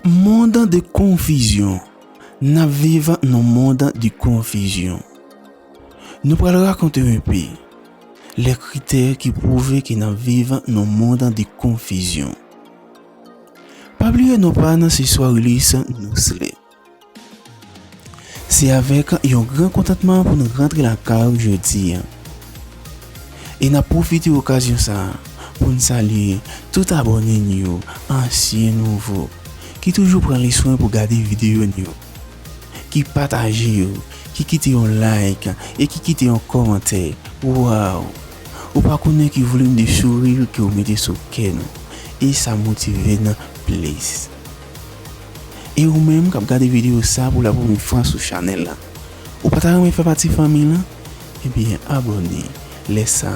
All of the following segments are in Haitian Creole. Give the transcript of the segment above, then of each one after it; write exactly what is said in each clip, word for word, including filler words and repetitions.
Mond de konfizyon. N ap viv nan mond de konfizyon. Nou pral rakonte enpe lè kritè ki pwouve ke n ap viv nan mond de konfizyon. Pa bliye non pa n se Soirilis Nouslè. Se avèk yon gran kontantman pou n rantre lakay ou jodi a. E n ap pwofite okazyon sa a pou n salye tout abòne n yo, ansyen, nouvo, ki toujou pran le swen pou gade videyo n yo, ki pataje yo, ki kite yon like e ki kite yon kòmantè. Waw! Ou pa konnen ki volim de souri ke w mete sou kè nou, e sa motive n plis. E ou menm k ap gade videyo sa pou la premyè fwa sou chanèl la, ou pa ta renmen fè pati fanmi la? Ebyen, abòne. Lè sa,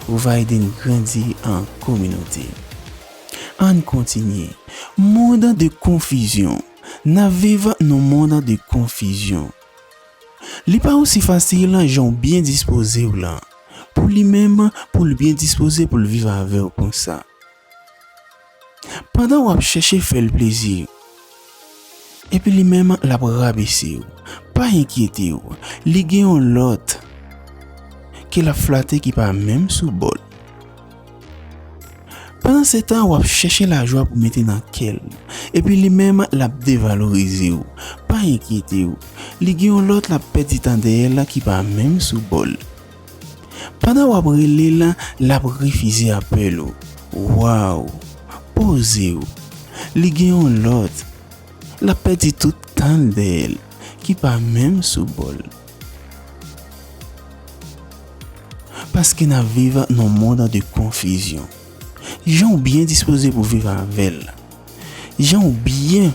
ou va ede n grandi an kominote. Ann kontinye. Mond de konfizyon. N ap viv nan mond de konfizyon. Li pa osi fasil jan w byen dispoze w la, pou li menm, pou l byen dispoze pou l viv avè w konsa. Pandan w ap chèche fè l plezi, epi li menm l ap rabese w, pa enkyete w, li gen yon lòt ke l ap flate ki pa menm sou bò l. Pandan se tan, w ap chèche lajwa pou mete nan kè l, epi li menm l ap devalorize w, pa enkyete w, li gen yon lòt l ap pèdi tan dèyè l ki pa menm sou bò l. Pandan w ap rele l, l ap refize apèl ou. Waw! Poze w. Li gen yon lòt. L ap pèdi tout tan l dèyè l, ki pa menm sou bò l. Paske n ap viv nan mond de konfizyon. Jan w byen dispoze pou viv avè l. Jan w byen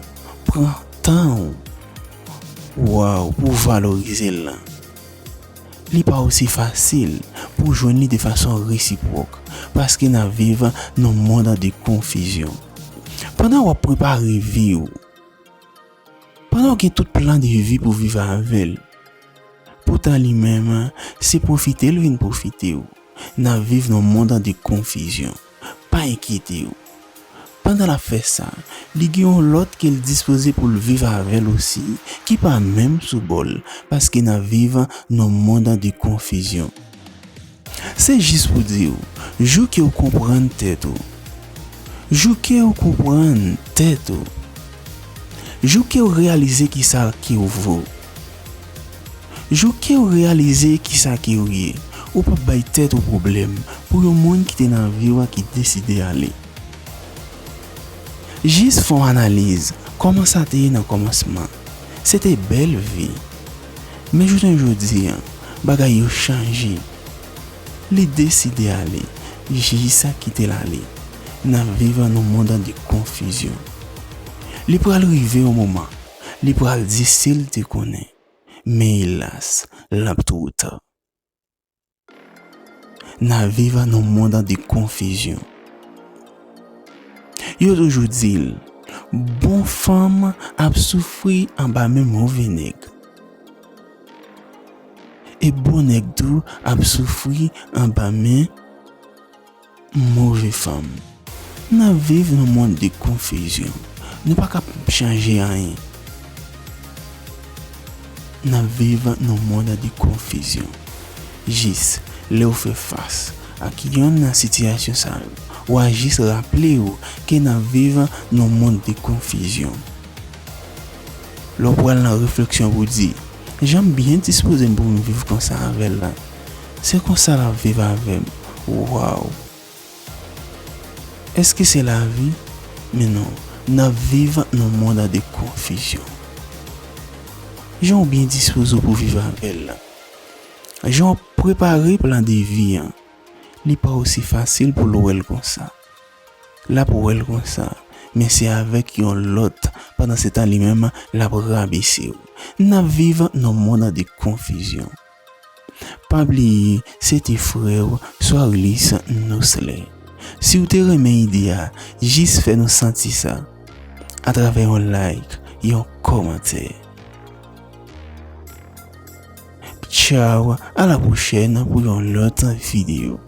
pran tan w. Waw, pou valorize l lan. Li pa osi fasil pou w jwenn li de fason resipwòk, paske n ap viv nan mond de konfizyon. Pandan w ap prepare vi w, pandan w gen tout plan de vi pou viv avè l, poutan li menm, se pwofite l vin pwofite w. N ap viv nan mond de konfizyon. Pa enkyete w. Pandan l ap fè sa, li gen yon lòt ke l dispoze pou l viv avè l osi, ki pa menm sou bò l, paske n ap viv nan mond de konfizyon. Se jis pou di w, jou ke w konprann tèt ou, jou ke w konprann tèt ou, jou ke w reyalize kisa ke w vo, jou ke w reyalize kisa ke w ye, ou p ap bay tèt ou pwoblèm pou yon moun ki te nan vi w a ki deside ale. Jis fè yon analiz, kòman sa te ye nan kòmansman? Se te bèl vi. Men jounen jodi a, bagay yo chanje. Li deside ale, jis kite l ale. N ap viv nan yon mond de konfizyon. Li pral rive yon moman, li pral di si l te konnen. Men elas, l ap twò ta. N ap viv nan yon mond de konfizyon. Yo toujou di l, bon fanm ap soufri anba men move nèg. E bon nèg tou ap soufri anba men move fanm. N ap viv nan yon mond de konfizyon. Nou pa ka chanje anyen. N ap viv nan yon mond de konfizyon. Jis lè w fè fas ak yonn nan sitiyasyon sa yo, w a jis raple w ke n ap viv nan yon mond de konfizyon. Lè w pral nan refleksyon pou di, jan m byen dispoze m pou m viv konsa avè l la, se konsa l ap viv avè m. Waw! Èske se lavi? Men non, n ap viv nan yon mond de konfizyon. Jan w byen dispoze w pou viv avè l la, jan w ap prepare plan de vi an, li pa osi fasil pou l wè l konsa. L ap wè l konsa, men se avèk yon lòt, pandan se tan li menm, l ap rabese w. N ap viv nan yon mond de konfizyon. Pa bliye, se te frè w, Soirilis Nouslè. Si w te renmen ide a, jis fè nou santi sa atravè yon like, yon kòmantè. Tchaw, a la pwochèn pou yon lòt videyo.